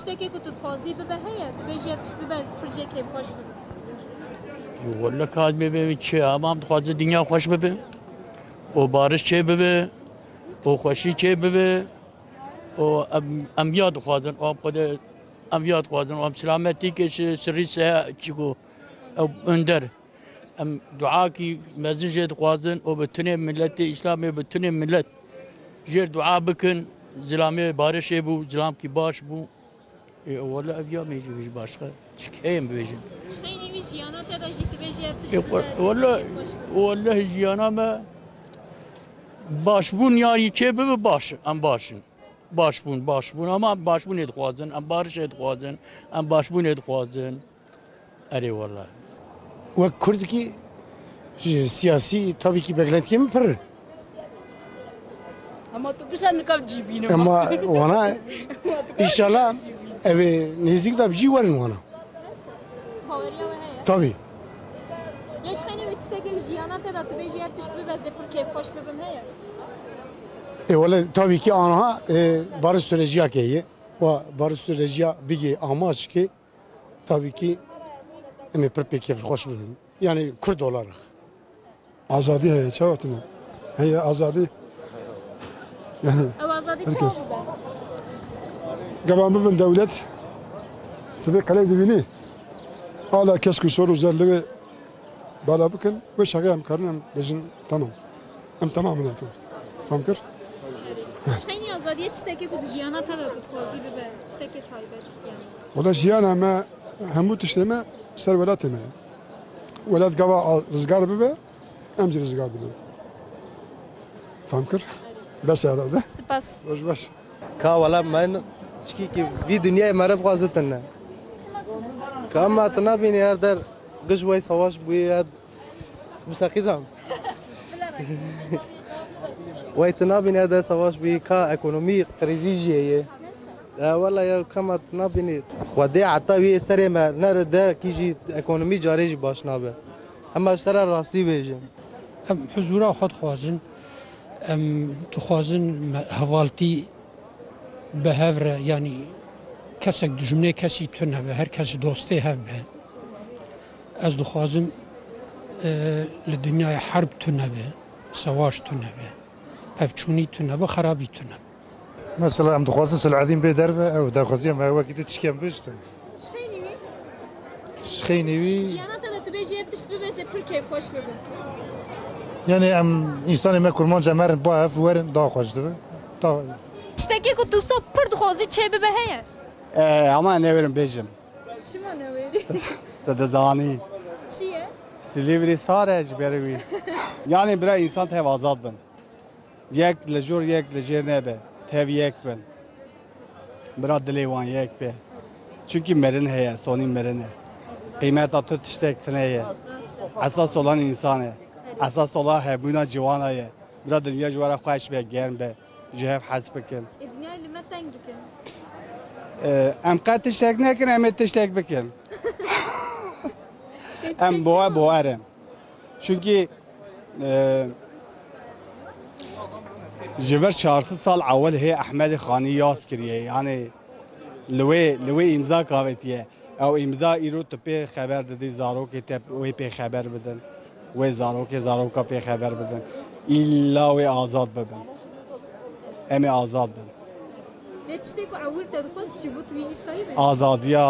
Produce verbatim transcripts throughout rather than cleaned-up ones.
Tiştekê ku tu dixwazî bibe heye, tu bêjî ev tişt bibe, ez pir jê kêfxweş bibim. Wele ka ez bê çi, em, em dixwazin dinya xweş bibe û bariş çê bibe û xweşî çê bibe û em, em viya dixwazin, em xwede, em viya dixwazin, em silametî ke şi-, sirrî se çî ku ew önder. Em duakî mezin jê dixwazin û bi tunê miletê Îslamê, bi tunê milet jê dua bikin. Zilamê barişê bû, zilamkî baş bû. Ê, wele ev ya me jî başqa tişt heye em bibêjin. Ji xeynî wî jiyana te de jî tu bêjî ev tişt Ê, bibe, wele, ez jî xweş bûm. Wele jiyana me baş bûn ya yî çê bibe baş, em baş in. Baş bûn, baş bûn ama em baş bûnê dixwazin, em barişê dixwazin, em baş bûnê dixwazin. Erê wele. Wek Kurdkî ji siyasî tabii ki beklentiyê min pir in. Ama tu bişe nika cî bînim. Ama wana inşallah ev ê nêzîk de bi cî werin wana. Baweriya we heye? Tabii. Ya ji xeynî wê tiştekê jiyana te de tu bêjî ev tişt bibe, ez ê pir kêfxweş bibim heye? E, wele tabii ki anha, e, barış süreci ya heye. Wa barış süreci ya bigê amaç ki tabii ki em ê pir pê kêfxweş bibin. Yani Kurd olarak. Azadî heye, çawa tune? Heye azadî. Yani Ew azadî herkes. Çawa bibe? Gava bibin dewlet, sibê qelê dibînî. Ala kes ku sor û zer li wê bala bikin, wê çaxê em karin em bêjin, tamam. Em tamam in, fam kir? Ji xeynî azadiyê tiştekê ku di jiyana te de tu dixwazî bibe, tiştekê taybet yani. Wela jiyana me, hemû tiştê me ser welatê me ye. Welat gava a-, rizgar bibe, em jî rizgar dibin. Fam kir? Bes herhalde. Spas. Roj baş. Ka wela me n-, çikî ki vî dinyayê meriv xwazitine. Çima tu? Ka me tu nabînî her der giş wey savaş bûyî ya. Mustaqîzam. Wey tu nabînî her der savaş bûyî ka ekonomî krîzî jî heye. E, wela ya ka me tu nabînî. Xwedê heta wî serê me nere de kî jî ekonomî carê jî baş nabe. Hema ji te re rastî bêjim. Em huzûra xwe dixwazin, em dixwazin me-, hevaltî bi hev re, yanî kesek dijminê kesî tune be, her kes ji dostê hev be. Ez dixwazim, e, li dinyayê herb tune be, sewaş tune be, pevçûnî tune be, xerabî tune be. Mesela em dixwazin Selahaddîn bê derve, ew daxwaziya me wekî di tişkên bihiştin. Ji xeynî wî? Ji xeynî wî. Jiyana te de tu bêjî ev tişt bibe, ez ê pir kêfxweş bibim. Yani em, însanê me kurmanca me rin ba ev werin daha xweş dibe. Daha Tiştekî ku tu wisa pir dixwazî çê bibe heye? E, ama newêrim bêjim. Çima newêrî? Te dizanî. Çi ye? Silîvrî sar e ji ber wî. Yani bira însan tev azad bin. Yek li jor yek li jêr nebe, tev yek bin. Bira dilê wan yek be. Çunkî mirin heye, sonî mirin e. Qîmeta tu tiştek tune ye. Esas olan însan e. Esas olan hebûna ciwana ye. Bira dinya ji we re xweş be, germ be. Ji hev hez bikin. Ê dinyayê li me teng dikin. Ee, em qet tiştek nekin, em ê tiştek bikin. Ê tiştek Em bowe çawa? Bower in. Çunkî, e, ji vir çar sed sal ewil hê Ehmedê Xanî yaz kiriye. Yani li wê, li wê îmza kavetiye. Ew îmza îro tu pê xeber didî, zarokê te wê pê xeber bidin. Wê zarokê zaroka pê xeber bidin. Îlla wê azad bibin. Em ê azad bin. Lê tiştê ku ewil te dixwest çi bû, tu wî jî dikarî bêjî? Azadiya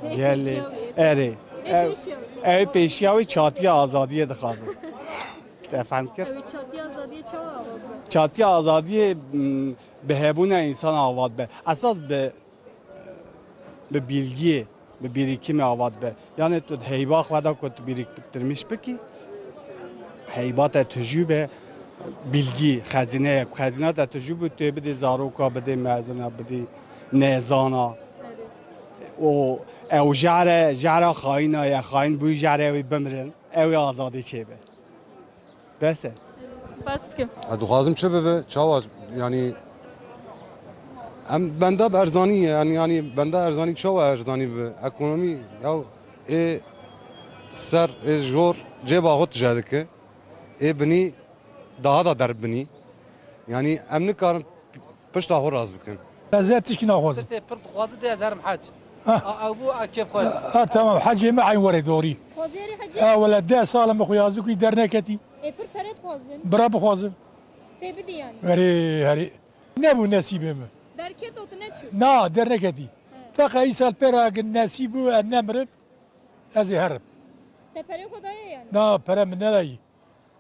Hê gelê. Pêşiya wê. Erê. Hê Ew, pêşiya wê. Ew pêşiya wê çatiya azadiyê dixwazin. Te fehm kir? Ew çatiya azadiyê çawa ava bibe? Çatiya azadiyê, m, bi hebûna însan ava dibe. Esas bi, bi bilgiyê, bi birikimê ava dibe. Yani tu heyba xwe de ku tu biriktirmiş bikî, heyba te tijû be, bilgî, xezîne ye. Xezîna te tijû bû, tu yê bidî zaroka, bidî mezina, bidî nezana. O, ew jare, jara xayîna ye, xayîn bû jare wî bimirin, ew ê azadî çêbe. Bes e. Spas dikim. Ez dixwazim çi bibe, çawa, yani, em benda bi erzanî, yani, yani, benda erzanî çawa erzanî bibe? Ekonomî, ya, ê ser, ê jor cêba xwe tije dike, ê binî daha da derbinî. Yani, em nikarin pişta xwe rast bikin. Ez ê tişkî naxwazim. Tiştê pir dixwazi dê ez herim hec. Ha. A, ew bû, a kêf xweş. Ha, tamam, hecê me eyn were dorî. Xwazê herî hecê? Ha, wele deh sal min xwe yazî ku derneketî. Ê, pir pere dixwazin. Bira bixwazim. Tê bidî yanî. Herê, herê. Nebû nesîbê min. Derket û tu neçû? Na, derneketî. He. Feqe îsal pera gin nesîb bû, ez nemirim. Ez ê herim. Te perê xwe daye yanî? Na, pere min nedayî.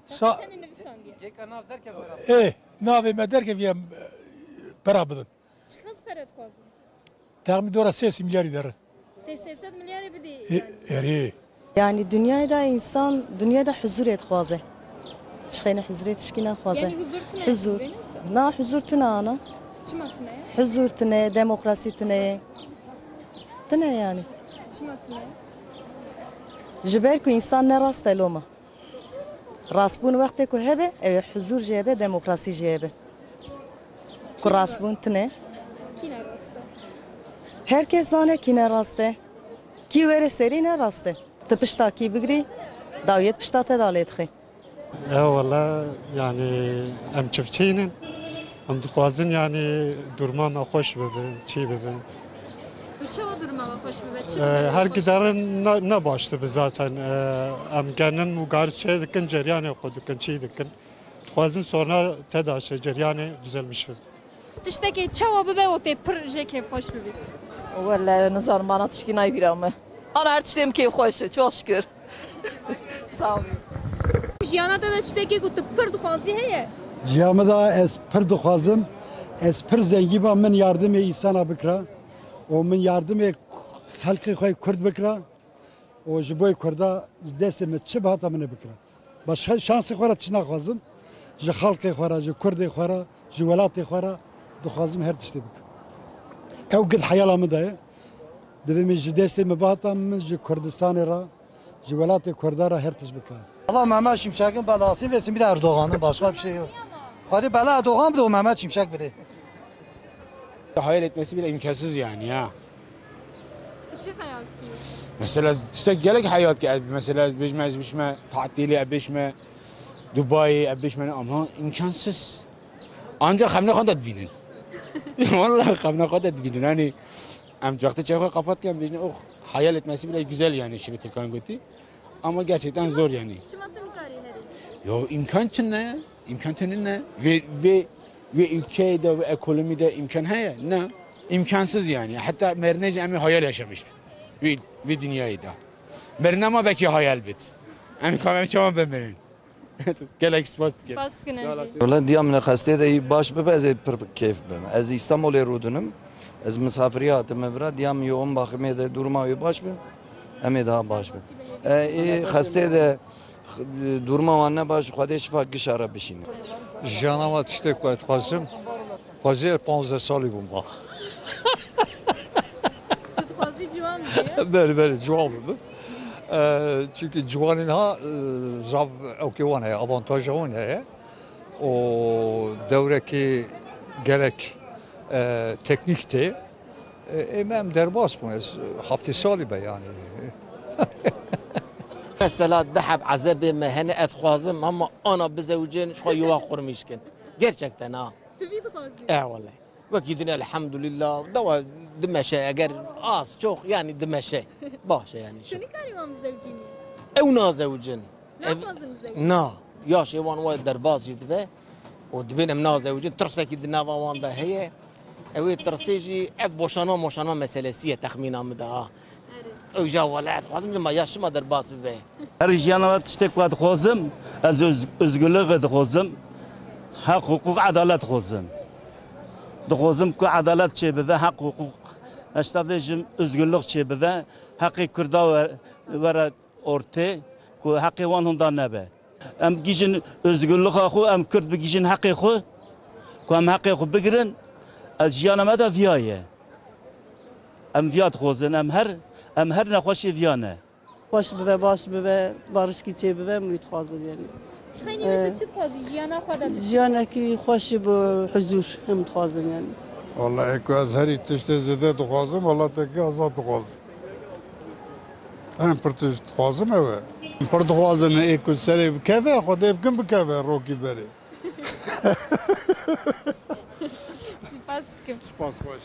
Sa- Te tenê nivisandiye. Yeka nav derkeve ra. Ê, navê me derkeviye, pera bidin. Çiqas pere dixwazin? Texmîn dora sê sed milyarî derin. Tê sê sed milyarê bidî. Ê, yanî. Erê. Yanî dinyayê de însan, dinyayê de huzûrê dixwaze. Ji xêne huzûrê tişkî naxwaze. Yanî huzûr tune Huzûr. Benim sa. Na huzûr tune ana. Çima tune? Huzûr tune, demokrasî tune. Tune yanî. Çima tune? Ji ber ku însan ne rast e loma. Rastbûn wextê ku hebe, ew ê huzûr jî hebe, demokrasî jî hebe. Ku rastbûn tune. Kî ne rast e? Her kes zane kî ne rast e. Kî were serî ne rast e. Tu pişta kî bigirî, dawiyê pişta te da lê dixî. E wele, yani, em çiftçînin. Em dixwazin, yani, durma me xweş bibe, çî bibe. Û çawa durma we xweş bibe? Çi Ee, bibe her xweş? Giderin ne, ne baş dibe zaten. Ee, em genim û gar çê dikin, ceryanê xwe dikin, çî dikin. Dixwazin sorna tedaşe, ceryanê düzelmiş bibe. Tiştekê çawa bibe û tê pir jê kêfxweş bibî? Wele nizanim, ana tişkî nayê bîra me. Ana her tiştê min kêfxweş e, çok şükür. Sağ olun. Jiyana te de tiştekê ku tu pir dixwazî heye? Ciya min de ez pir dixwazim, ez pir zengî bam, min yardimê însana bikira û min yardimê xelkê xwe kurd bikira û ji bo kurda ji destê min çi bihata min ê bikira. Başka şansê xwe re tişt naxwazim. Ji xelkê xwe re, ji kurdê xwe re, ji welatê xwe re dixwazim her tiştê bikim. Ew gil heyala min de ye. Divê min ji destê min bihata min ji Kurdistanê re, ji welatê Kurda re her tişt bike. Valla Mehmet Şimşek'in belasını versin, bir de Erdoğan'ın, başka bir şey yok. Hadi bela Erdoğan bir de o Mehmet Şimşek bir de. Hayal etmesi bile imkansız yani ya. Tu çi xeyal dikî? Mesela tiştek gelek hayal ki, mesela ez bêjme, ez bişme tatilê, ez bêjme Dubai, ez bêjme, ama imkansız. Ancak xemne xwe de dibînin. Vallahi xemne xwe de dibînin. Hani em cahte çay xwe kapat ki, em bêjne, oh, hayal etmesi bile güzel yani, şimdi Türkan götü. Ama gerçekten zor yani. Çima tu nikarî herî? Ya imkan çi ne? İmkan tune ne? Ve, ve, ve ülkede ve ekonomide imkan heye? Ne? İmkansız yani. Hatta merinê jî em ê hayal yaşamış. Ve, ve dünyayı da. Merina ma belki hayal bit. Em kamen çawan bimirin. Gelek spas dikim. Spas dikim. Wala diya min xestê de yî baş bibe, ez ê pir keyf bim. Ez Îstanbulê rûdinim. Ez misafirî hatime vira, diya min yo on baximê de durma wê baş be. Em ê daha baş be. E, ê xestê de X-, durma wan ne baş, Xwedê şifa gişa re bişîne. Jiyana me tiştê ku ez dixwazim, xwezî ez panzdeh salî bûma. Tu dixwazî ciwan bibî? Belê, belê, ciwan bibim. E, çimkî ciwanî niha, e, zaf ewkê wan heye, avantaja wan heye. Û dewrekî gelek, e, teknîk tê. E, ê me em derbas bûn, ez heftê salî be, yanî. Mesela di heb ezebê me hene, ez dixwazim hema ana bizewicin, ji xwe yuva qurmîş kin. Gerçekten ha. Tu vî dixwazî? E, wele. Wekî din, elhamdulillah, dewa dimeşe, eger az, çok, yanî dimeşe. Baş e, yanî. Tu nikarî wan bizewicînî? Ew nazewicin. Naxwazin bizewicin? Na. Yaşê wan wa derbas jî dibe. Û dibên em nazewicin, tirsekî di nava wan de heye. Ew ê tirsê jî ev boşanma moşanma meselesî ye texmîna min de ha. Erê. Ew ja wele ez dixwazim ji ma ya şima derbas bibe. Her jiyana ve tiştek ku dixwazim, ez öz-, özgürlüğü dixwazim. Heq, hukuk, edalet dixwazim. Dixwazim ku edalet çêbibe, heq, hukuk, heşta vê jim özgürlük çêbibe, heqê Kurda we-, were ortê, ku heqê wan hunda nebe. Em bigihîjin özgürlüka xwe, em Kurd bigihîjin heqê xwe, ku em heqê xwe bigirin, ez jiyana me de viya ye. Em viya dixwazin, em her, em her nexweşê viya ne. Xweş bibe, baş bibe, barişkî çêbibe, em wî dixwazin yanî. Ji xeynî min Ee, tu çi dixwazî jiyana xwe de tu çi dixwazî? Jiyanekî xweş û bi huzûr em dixwazin yanî. Wallahî ku ez herî tiştê zêde dixwazim, welatekî azad dixwazim. Em pir tişt dixwazim ew e. Pir dixwazim ê ku serê bikeve, Xwedê bikin bikeve rokî berê. Spas dikim. Spas xweş.